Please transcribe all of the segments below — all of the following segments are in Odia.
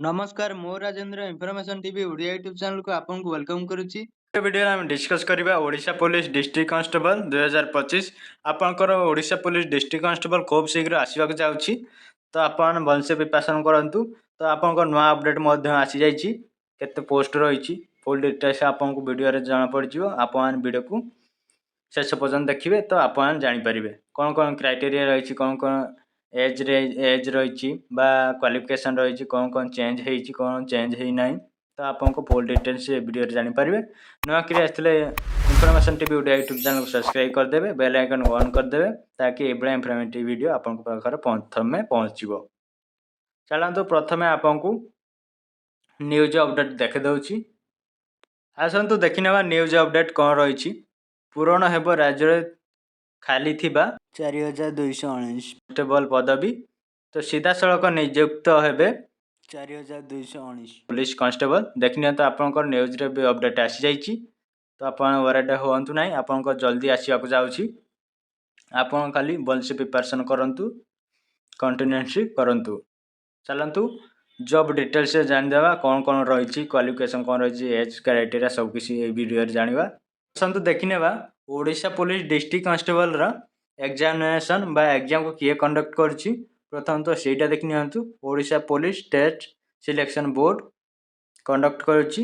ନମସ୍କାର, ମୁଁ Rajendra, information TV Odia YouTube ଚ୍ୟାନେଲକୁ ଆପଣଙ୍କୁ welcome କରୁଛି। ଏ ଭିଡ଼ିଓରେ ଆମେ ଡିସ୍କସ୍ କରିବା ଓଡ଼ିଶା ପୋଲିସ ଡିଷ୍ଟ୍ରିକ୍ଟ କନଷ୍ଟେବଲ 2025। ଆପଣଙ୍କର ଓଡ଼ିଶା ପୋଲିସ ଡିଷ୍ଟ୍ରିକ୍ଟ କନଷ୍ଟେବଲ ଖୁବ୍ ଶୀଘ୍ର ଆସିବାକୁ ଯାଉଛି, ତ ଆପଣ ଭଲସେ ପ୍ରିପାରେସନ୍ କରନ୍ତୁ। ତ ଆପଣଙ୍କ ନୂଆ ଅପଡ଼େଟ୍ ମଧ୍ୟ ଆସିଯାଇଛି। କେତେ ପୋଷ୍ଟ ରହିଛି, ଫୁଲ୍ ଡିଟେଲ୍ସ ଆପଣଙ୍କୁ ଭିଡ଼ିଓରେ ଜଣାପଡ଼ିଯିବ। ଆପଣମାନେ ଭିଡ଼ିଓକୁ ଶେଷ ପର୍ଯ୍ୟନ୍ତ ଦେଖିବେ, ତ ଆପଣମାନେ ଜାଣିପାରିବେ କ'ଣ କ'ଣ କ୍ରାଇଟେରିଆ ରହିଛି, କ'ଣ କ'ଣ ଏଜ୍ରେ ଏଜ୍ ରହିଛି ବା କ୍ୱାଲିଫିକେସନ୍ ରହିଛି, କ'ଣ କ'ଣ ଚେଞ୍ଜ ହେଇଛି, କ'ଣ ଚେଞ୍ଜ ହେଇନାହିଁ। ତ ଆପଣଙ୍କୁ ଫୁଲ୍ ଡିଟେଲ୍ସ ଏ ଭିଡ଼ିଓରେ ଜାଣିପାରିବେ। ନୂଆକରି ଆସିଥିଲେ ଇନଫର୍ମେସନ୍ ଟିଭି ଓଡ଼ିଆ ୟୁଟ୍ୟୁବ୍ ଚ୍ୟାନେଲକୁ ସବସ୍କ୍ରାଇବ୍ କରିଦେବେ, ବେଲ୍ ଆଇକନ୍ ଅନ୍ କରିଦେବେ, ତାକି ଏଭଳିଆ ଇନଫର୍ମେଟିଭ୍ ଭିଡ଼ିଓ ଆପଣଙ୍କ ପାଖରେ ପ୍ରଥମେ ପହଞ୍ଚିବ। ଚାଲନ୍ତୁ, ପ୍ରଥମେ ଆପଣଙ୍କୁ ନ୍ୟୁଜ୍ ଅପଡ଼େଟ୍ ଦେଖିଦେଉଛି। ଆସନ୍ତୁ ଦେଖିନେବା ନ୍ୟୁଜ୍ ଅପଡ଼େଟ୍ କ'ଣ ରହିଛି। ପୂରଣ ହେବ ରାଜ୍ୟରେ ଖାଲି ଥିବା 4219 କନଷ୍ଟେବଲ ପଦବୀ। ତ ସିଧାସଳଖ ନିଯୁକ୍ତ ହେବେ 4219 ପୋଲିସ କନଷ୍ଟେବଲ। ଦେଖିନିଅନ୍ତୁ, ଆପଣଙ୍କର ନ୍ୟୁଜ୍ରେ ବି ଅପଡ଼େଟ୍ ଆସିଯାଇଛି। ତ ଆପଣ ୱରିଡ୍ ହୁଅନ୍ତୁ ନାହିଁ, ଆପଣଙ୍କ ଜଲ୍ଦି ଆସିବାକୁ ଯାଉଛି। ଆପଣ ଖାଲି ଭଲସେ ପ୍ରିପାରେସନ୍ କରନ୍ତୁ, କଣ୍ଟିନ୍ୟୁଅସଲି କରନ୍ତୁ। ଚାଲନ୍ତୁ, ଜବ୍ ଡିଟେଲ୍ସ ଜାଣିଦେବା, କ'ଣ କ'ଣ ରହିଛି, କ୍ୱାଲିଫିକେସନ୍ କ'ଣ ରହିଛି, ଏଜ୍ କ୍ରାଇଟେରିଆ, ସବୁକିଛି ଏଇ ଭିଡ଼ିଓରେ ଜାଣିବା। ଆସନ୍ତୁ ଦେଖିନେବା ଓଡ଼ିଶା ପୋଲିସ ଡିଷ୍ଟ୍ରିକ୍ଟ କନଷ୍ଟେବଲର ଏକ୍ଜାମିନେସନ୍ ବା ଏକ୍ଜାମକୁ କିଏ କଣ୍ଡକ୍ଟ କରୁଛି। ପ୍ରଥମତଃ ସେଇଟା ଦେଖି ନିଅନ୍ତୁ। Odisha police state selection board conduct କରୁଛି।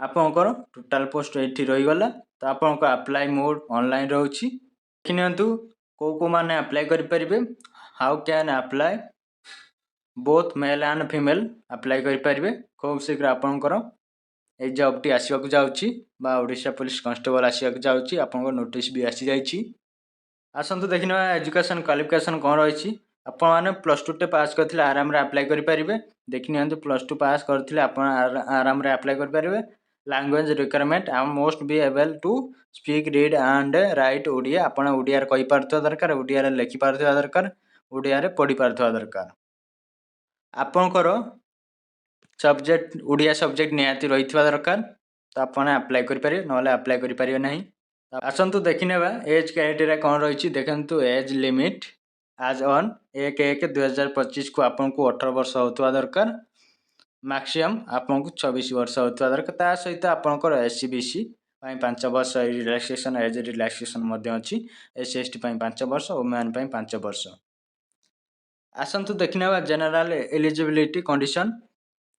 ଆପଣଙ୍କର ଟୋଟାଲ୍ ପୋଷ୍ଟ ଏଇଠି ରହିଗଲା। ତ ଆପଣଙ୍କ ଆପ୍ଲାଏ ମୋଡ଼ ଅନଲାଇନ୍ ରହୁଛି। ଦେଖିନିଅନ୍ତୁ, କେଉଁ କେଉଁମାନେ ଆପ୍ଲାଏ କରିପାରିବେ। Who can apply? Both male and female apply କରିପାରିବେ। ଖୁବ୍ ଶୀଘ୍ର ଆପଣଙ୍କର ଏଇ ଜବ୍ଟି ଆସିବାକୁ ଯାଉଛି ବା ଓଡ଼ିଶା ପୋଲିସ କନଷ୍ଟେବଲ ଆସିବାକୁ ଯାଉଛି। ଆପଣଙ୍କ ନୋଟିସ୍ ବି ଆସିଯାଇଛି। ଆସନ୍ତୁ ଦେଖିନେବା ଏଜୁକେସନ୍ କ୍ୱାଲିଫିକେସନ୍ କ'ଣ ରହିଛି। ଆପଣମାନେ ପ୍ଲସ୍ ଟୁଟେ ପାସ୍ କରିଥିଲେ ଆରାମରେ ଆପ୍ଲାଏ କରିପାରିବେ। ଦେଖିନିଅନ୍ତୁ, ପ୍ଲସ୍ ଟୁ ପାସ୍ କରିଥିଲେ ଆପଣ ଆରାମରେ ଆପ୍ଲାଏ କରିପାରିବେ। ଲାଙ୍ଗୁଏଜ୍ ରିକ୍ୱାରମେଣ୍ଟ ଆଉ must be able to speak, read and write Odia. ଆପଣ ଓଡ଼ିଆରେ କହିପାରୁଥିବା ଦରକାର, ଓଡ଼ିଆରେ ଲେଖିପାରୁଥିବା ଦରକାର, ଓଡ଼ିଆରେ ପଢ଼ିପାରୁଥିବା ଦରକାର। ଆପଣଙ୍କର ସବଜେକ୍ଟ ଓଡ଼ିଆ ସବଜେକ୍ଟ ନିହାତି ରହିଥିବା ଦରକାର, ତ ଆପଣ ଆପ୍ଲାଏ କରିପାରିବେ, ନହେଲେ ଆପ୍ଲାଏ କରିପାରିବେ ନାହିଁ। ଆସନ୍ତୁ ଦେଖିନେବା ଏଜ୍ କ୍ରାଇଟେରିଆ କ'ଣ ରହିଛି। ଦେଖନ୍ତୁ, ଏଜ୍ ଲିମିଟ୍ ଆଜ୍ ଅନ୍ 1/1/2025କୁ ଆପଣଙ୍କୁ 18 ବର୍ଷ ହେଉଥିବା ଦରକାର। ମ୍ୟାକ୍ସିମମ୍ ଆପଣଙ୍କୁ 26 ବର୍ଷ ହେଉଥିବା ଦରକାର। ତା ସହିତ ଆପଣଙ୍କର ଏସ୍ ଇ ବି ସି ପାଇଁ 5 ବର୍ଷ ରିଲାକ୍ସେସନ୍, ଏଜ୍ ରିଲାକ୍ସେସନ୍ ମଧ୍ୟ ଅଛି। ଏସ୍ ସି, ଏସ୍ ଟି ପାଇଁ 5 ବର୍ଷ, ଓମେନ୍ ପାଇଁ 5 ବର୍ଷ। ଆସନ୍ତୁ ଦେଖିନେବା ଜେନେରାଲ ଏଲିଜିବିଲିଟି କଣ୍ଡିସନ୍।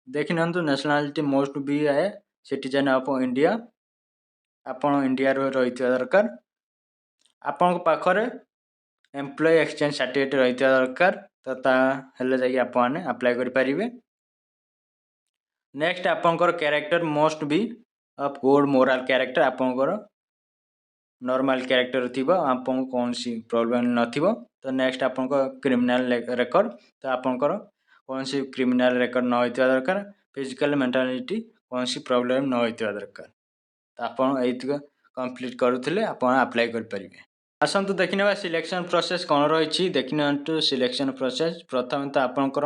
ଦେଖିନିଅନ୍ତୁ, nationality must be a citizen of India. ଆପଣ ଇଣ୍ଡିଆରୁ ରହିଥିବା ଦରକାର। ଆପଣଙ୍କ ପାଖରେ ଏମ୍ପ୍ଲୟି ଏକ୍ସଚେଞ୍ଜ ସାର୍ଟିଫିକେଟ୍ ରହିଥିବା ଦରକାର, ତ ତା ହେଲେ ଯାଇକି ଆପଣମାନେ ଆପ୍ଲାଏ କରିପାରିବେ। ନେକ୍ସଟ ଆପଣଙ୍କର character must be of good moral character. ଆପଣଙ୍କର ନର୍ମାଲ କ୍ୟାରେକ୍ଟର ଥିବ, ଆପଣଙ୍କୁ କୌଣସି ପ୍ରୋବ୍ଲେମ୍ ନଥିବ। ତ ନେକ୍ସଟ ଆପଣଙ୍କ କ୍ରିମିନାଲ ରେକର୍ଡ଼, ତ ଆପଣଙ୍କର କୌଣସି କ୍ରିମିନାଲ ରେକର୍ଡ଼ ନ ହୋଇଥିବା ଦରକାର। ଫିଜିକାଲ, ମେଣ୍ଟାଲିଟି କୌଣସି ପ୍ରୋବ୍ଲେମ୍ ନ ହୋଇଥିବା ଦରକାର। ତ ଆପଣ ଏଇତିକ କମ୍ପ୍ଲିଟ୍ କରୁଥିଲେ ଆପଣ ଆପ୍ଲାଏ କରିପାରିବେ। ଆସନ୍ତୁ ଦେଖିନେବା ସିଲେକ୍ସନ୍ ପ୍ରୋସେସ୍ କ'ଣ ରହିଛି। ଦେଖିନିଅନ୍ତୁ ସିଲେକ୍ସନ୍ ପ୍ରୋସେସ୍। ପ୍ରଥମେ ତ ଆପଣଙ୍କର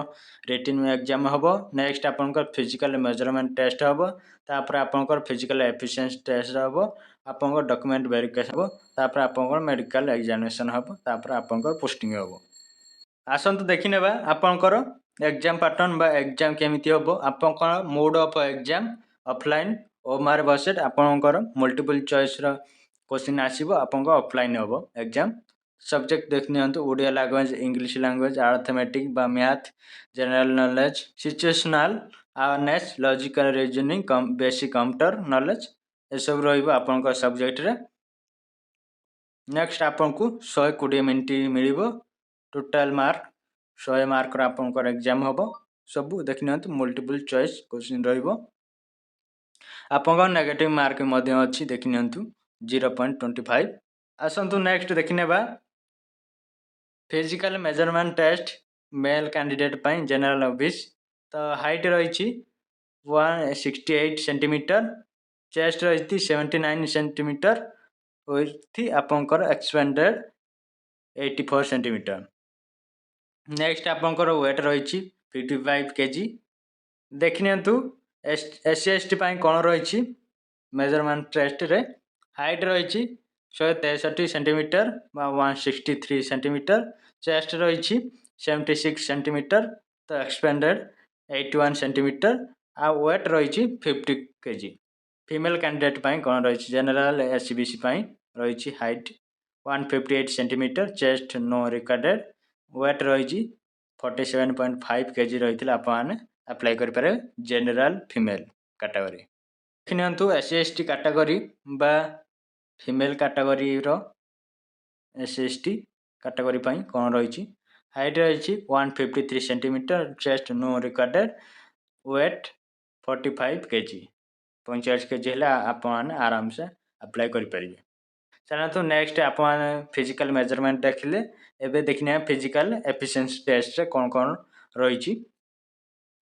ରିଟିନ୍ ଏକ୍ଜାମ୍ ହେବ। ନେକ୍ସଟ ଆପଣଙ୍କର ଫିଜିକାଲ ମେଜରମେଣ୍ଟ ଟେଷ୍ଟ ହେବ। ତାପରେ ଆପଣଙ୍କର ଫିଜିକାଲ ଏଫିସିଏନ୍ସି ଟେଷ୍ଟ ହେବ। ଆପଣଙ୍କର ଡକ୍ୟୁମେଣ୍ଟ ଭେରିଫିକେସନ୍ ହେବ। ତାପରେ ଆପଣଙ୍କର ମେଡ଼ିକାଲ ଏକ୍ଜାମିନେସନ୍ ହେବ। ତାପରେ ଆପଣଙ୍କର ପୋଷ୍ଟିଂ ହେବ। ଆସନ୍ତୁ ଦେଖିନେବା ଆପଣଙ୍କର ଏକ୍ଜାମ୍ ପାଟର୍ନ ବା ଏକ୍ଜାମ୍ କେମିତି ହେବ। ଆପଣଙ୍କର mode of exam offline, OMR based। ଆପଣଙ୍କର ମଲ୍ଟିପୁଲ୍ ଚଏସ୍ର କୋଶ୍ଚିନ୍ ଆସିବ। ଆପଣଙ୍କ ଅଫଲାଇନ୍ ହେବ ଏକ୍ଜାମ୍। ସବଜେକ୍ଟ ଦେଖିନିଅନ୍ତୁ: Odia language, English language, arithmetic ବା math, general knowledge, situational awareness, logical reasoning, basic computer knowledge, ଏସବୁ ରହିବ ଆପଣଙ୍କ ସବଜେକ୍ଟରେ। ନେକ୍ସଟ ଆପଣଙ୍କୁ 120 ମିନିଟ୍ ମିଳିବ। ଟୋଟାଲ ମାର୍କ 100 ମାର୍କର ଆପଣଙ୍କର ଏକ୍ଜାମ୍ ହେବ। ସବୁ ଦେଖିନିଅନ୍ତୁ, ମଲ୍ଟିପୁଲ୍ ଚଏସ୍ କୋଶ୍ଚିନ୍ ରହିବ। ଆପଣଙ୍କର ନେଗେଟିଭ୍ ମାର୍କ ମଧ୍ୟ ଅଛି, ଦେଖିନିଅନ୍ତୁ, 0.25। ଆସନ୍ତୁ ନେକ୍ସଟ ଦେଖିନେବା physical measurement test male candidate ପାଇଁ, ଜେନେରାଲ ଓବିସି। ତ ହାଇଟ୍ ରହିଛି 168 centimeter, ଚେଷ୍ଟ ରହିଛି 79 ସେଣ୍ଟିମିଟର, ୱିଥ୍ ଆପଣଙ୍କର ଏକ୍ସପେଣ୍ଡେଡ଼ 84 ସେଣ୍ଟିମିଟର। ନେକ୍ସଟ ଆପଣଙ୍କର ୱେଟ୍ ରହିଛି 55 କେଜି। ଦେଖିନିଅନ୍ତୁ, ଏସ୍ ସି, ଏସ୍ ଟି ପାଇଁ କ'ଣ ରହିଛି ମେଜରମେଣ୍ଟ ଟେଷ୍ଟରେ। ହାଇଟ୍ ରହିଛି 163 ସେଣ୍ଟିମିଟର ବା 163 ସେଣ୍ଟିମିଟର, ଚେଷ୍ଟ ରହିଛି 76 ସେଣ୍ଟିମିଟର, ତ ଏକ୍ସପେଣ୍ଡେଡ଼ 81 centimeter ଆଉ ୱେଟ୍ ରହିଛି 50 କେଜି। ଫିମେଲ୍ କ୍ୟାଣ୍ଡିଡେଟ୍ ପାଇଁ କ'ଣ ରହିଛି? General, S E B C ପାଇଁ ରହିଛି height 158 centimeter, chest no required, weight ରହିଛି 47.5 kg ରହିଥିଲେ ଆପଣମାନେ ଆପ୍ଲାଏ କରିପାରିବେ ଜେନେରାଲ ଫିମେଲ୍ କାଟାଗୋରୀ। ଦେଖିନିଅନ୍ତୁ, S C, S T category ବା ଫିମେଲ୍ କାଟାଗୋରୀର S C, S T category ପାଇଁ କ'ଣ ରହିଛି? ହାଇଟ୍ ରହିଛି 153 centimeter, chest no required, weight 45 kg। 45 kg ହେଲେ ଆପଣମାନେ ଆରାମସେ ଆପ୍ଲାଏ କରିପାରିବେ। ଚାଲନ୍ତୁ ନେକ୍ସଟ, ଆପଣମାନେ ଫିଜିକାଲ ମେଜରମେଣ୍ଟ ଦେଖିଲେ, ଏବେ ଦେଖିନେବା ଫିଜିକାଲ ଏଫିସିଏନ୍ସି ଟେଷ୍ଟରେ କ'ଣ କ'ଣ ରହିଛି।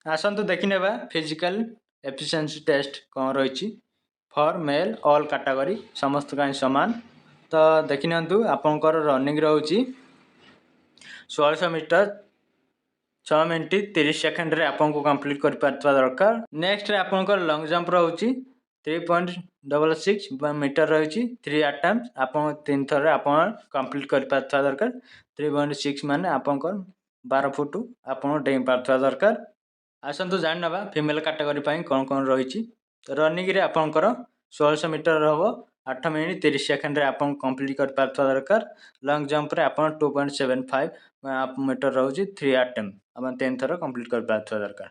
ଆସନ୍ତୁ ଦେଖିନେବା ଫିଜିକାଲ ଏଫିସିଏନ୍ସି ଟେଷ୍ଟ କ'ଣ ରହିଛି ଫର୍ ମେଲ୍ ଅଲ୍ କାଟାଗୋରୀ, ସମସ୍ତଙ୍କ ପାଇଁ ସମାନ। ତ ଦେଖିନିଅନ୍ତୁ, ଆପଣଙ୍କର ରନିଂ ରହୁଛି 1600 ମିଟର 6 ମିନିଟ୍ 30 ସେକେଣ୍ଡରେ ଆପଣଙ୍କୁ କମ୍ପ୍ଲିଟ୍ କରିପାରୁଥିବା ଦରକାର। ନେକ୍ସଟରେ ଆପଣଙ୍କର ଲଙ୍ଗ ଜମ୍ପ ରହୁଛି, 3.66 meter ରହିଛି, ଥ୍ରୀ ଆଟେମ୍ପ୍ଟ। ଆପଣ ତିନି ଥରରେ ଆପଣ କମ୍ପ୍ଲିଟ୍ କରିପାରୁଥିବା ଦରକାର। 3.6 ମାନେ ଆପଣଙ୍କର 12 ଫୁଟ ଆପଣ ଡେଇଁ ପାରୁଥିବା ଦରକାର। ଆସନ୍ତୁ ଜାଣିନେବା ଫିମେଲ୍ କାଟାଗୋରୀ ପାଇଁ କ'ଣ କ'ଣ ରହିଛି। ରନିଂରେ ଆପଣଙ୍କର 1600 ମିଟର ହେବ, 8 ମିନିଟ୍ 30 ସେକେଣ୍ଡରେ ଆପଣ କମ୍ପ୍ଲିଟ୍ କରିପାରୁଥିବା ଦରକାର। ଲଙ୍ଗ ଜମ୍ପରେ ଆପଣ 2.75 meter ରହୁଛି, ଥ୍ରୀ ଆଟେମ୍ପ୍ଟ, ଆପଣ ତିନି ଥର କମ୍ପ୍ଲିଟ୍ କରିପାରୁଥିବା ଦରକାର।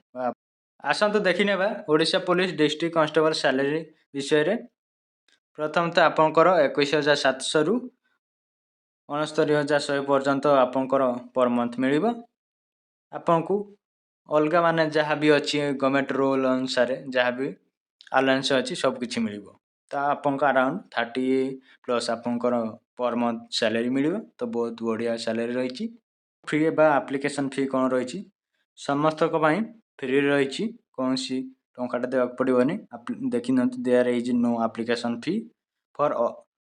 ଆସନ୍ତୁ ଦେଖିନେବା Odisha police district constable salary ବିଷୟରେ। ପ୍ରଥମତଃ ଆପଣଙ୍କର 21,700ରୁ 69,100 ପର୍ଯ୍ୟନ୍ତ ଆପଣଙ୍କର ପର ମନ୍ଥ ମିଳିବ। ଆପଣଙ୍କୁ ଅଲଗା ମାନେ ଯାହା ବି ଅଛି, ଗଭର୍ଣ୍ଣମେଣ୍ଟ ରୁଲ୍ ଅନୁସାରେ ଯାହା ବି ଆଲାଉନ୍ସ ଅଛି, ସବୁ କିଛି ମିଳିବ। ତ ଆପଣଙ୍କ ଆରାଉଣ୍ଡ 30 ପ୍ଲସ୍ ଆପଣଙ୍କର ପର ମନ୍ଥ ସାଲେରୀ ମିଳିବ। ତ ବହୁତ ବଢ଼ିଆ ସାଲେରୀ ରହିଛି। ଫି ବା ଆପ୍ଲିକେସନ୍ ଫି କ'ଣ ରହିଛି? ସମସ୍ତଙ୍କ ପାଇଁ ଫ୍ରି ରହିଛି, କୌଣସି ଟଙ୍କାଟା ଦେବାକୁ ପଡ଼ିବନି। ଦେଖିନିଅନ୍ତୁ, there is no application fee for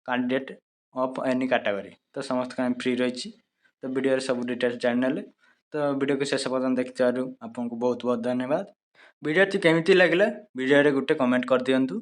candidate of any category। ତ ସମସ୍ତଙ୍କ ପାଇଁ ଫ୍ରି ରହିଛି। ତ ଭିଡ଼ିଓରେ ସବୁ ଡିଟେଲ୍ସ ଜାଣିନେଲେ। ତ ଭିଡ଼ିଓକୁ ଶେଷ ପର୍ଯ୍ୟନ୍ତ ଦେଖିଥିବାରୁ ଆପଣଙ୍କୁ ବହୁତ ବହୁତ ଧନ୍ୟବାଦ। ଭିଡ଼ିଓଟି କେମିତି ଲାଗିଲା, ଭିଡ଼ିଓରେ ଗୋଟେ କମେଣ୍ଟ କରିଦିଅନ୍ତୁ।